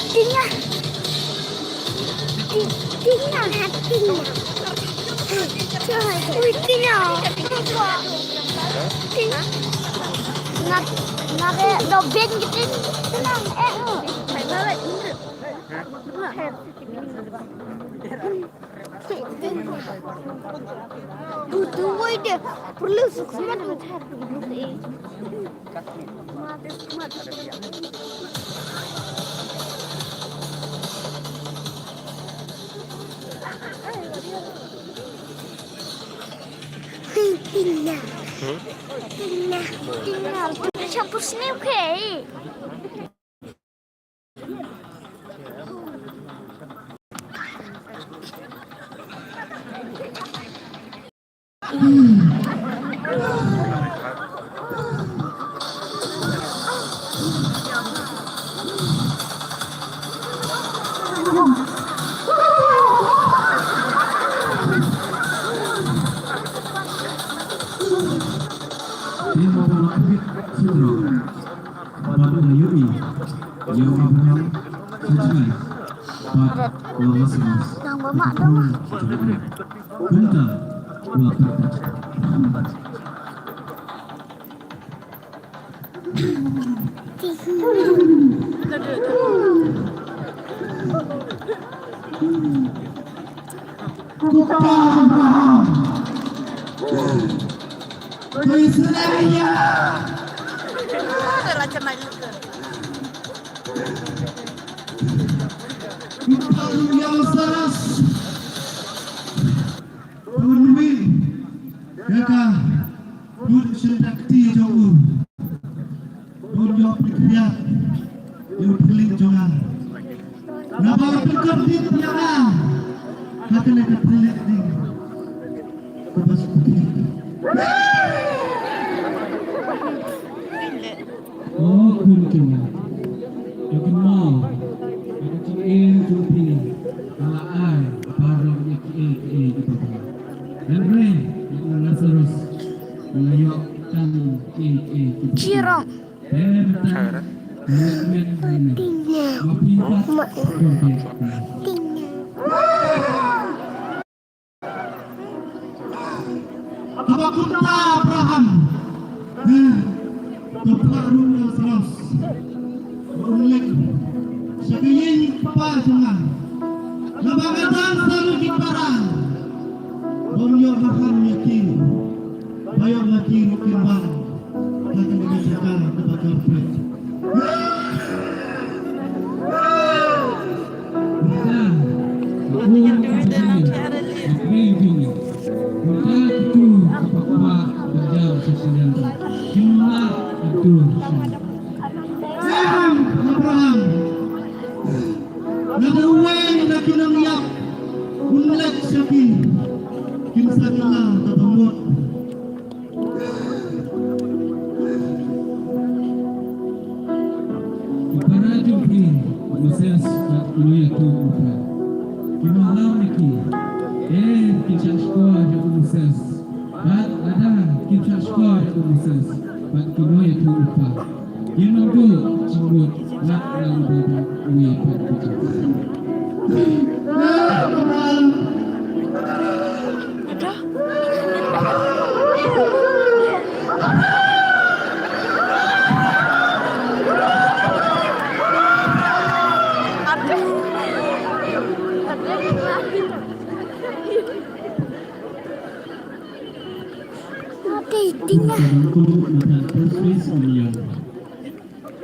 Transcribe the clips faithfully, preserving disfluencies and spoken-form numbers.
Tinggal. Tinggal, tinggal. Ui, tinggal. Tinggal. Ngap, ngap, eh, dobeng gitu. Tenang, eh, eh. Tuh, tuh, woi, dia perlu sukses. Tina. Tina. Tina. Campur sini, okey. Bad u la ïohi ïa u Abraham sha jngai bad u la lashai. Nang ba mah da mah. Kumta u la pyrkhat. Ko Pa Abraham, ko isynei ïa nga. Ko Pa Lazarus, un mih ïa ka mut shynrang kti jong u. Bun ïoh pynkhriat ïa u thylliej jong nga. Naba u pynkordit ïa nga ha kane ka thylliej ding kaba suk. O khun kynmaw, to kynmaw ïa ka jingim jong phi, nga la ai baroh ïa kiei kiei kiba bha. Hynrei ïa u Lazarus u la ïoh tang kiei kiei kiba kut. Jirong. Te mynta nga leh mynta ma phi pat to beh. Haba kumta Abraham, eh, to phah ruh u Lazarus ba un leit sha ka ïing kpa jong nga. Naba nga dang sa lut ki para ba un ïoh ha kham ïa ki, ba ïoh ma ki ruh kin wan ha kane ka jaka kaba kyrpad. Abraham, Abraham. Lada uwei na ki nongïap un leit sha ki, kin sa kylla kaba mut. Ki para jong phi, u Moses bad ki nongïathuhlypa, ki nonglam ïa ki. Te kin shah shkor ïa u Moses bad lada kin shah shkor ïa u Moses bad ki nongïathuhlypa, kin nang duh jingmut.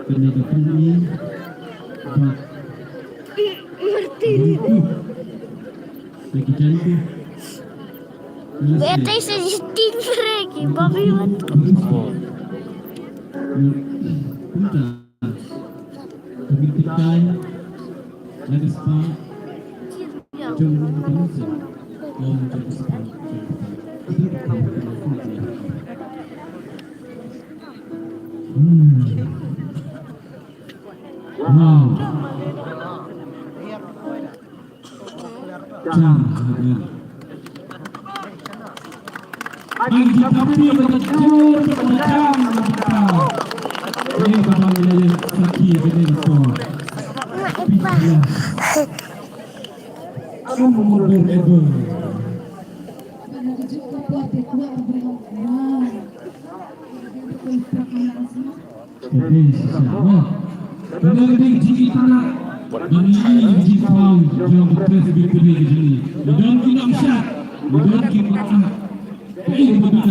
Kane ka pynmih bad Martin. Lagi janji. Beatrice is stingray ki babi wan. Kumta. Kami kitai. Lada spah jong ka mynsiem, ong jong ka spah jong ka. Hmm. Wow. Jar hajar. Ang jingkyrpad ka jingkyrpad ka jingkyrpad. Ini ka bang ina ïa sakhi ka dei na to. Sum umur ber ebo. Ka dei shisha. Ka dei ka dei jingkyrpad. Ban ïohi ïa ka jingpang jong ka Presbytery ka jong ngi. Ngi don ki nongshad, ngi don ki nongshad. Kaei kaba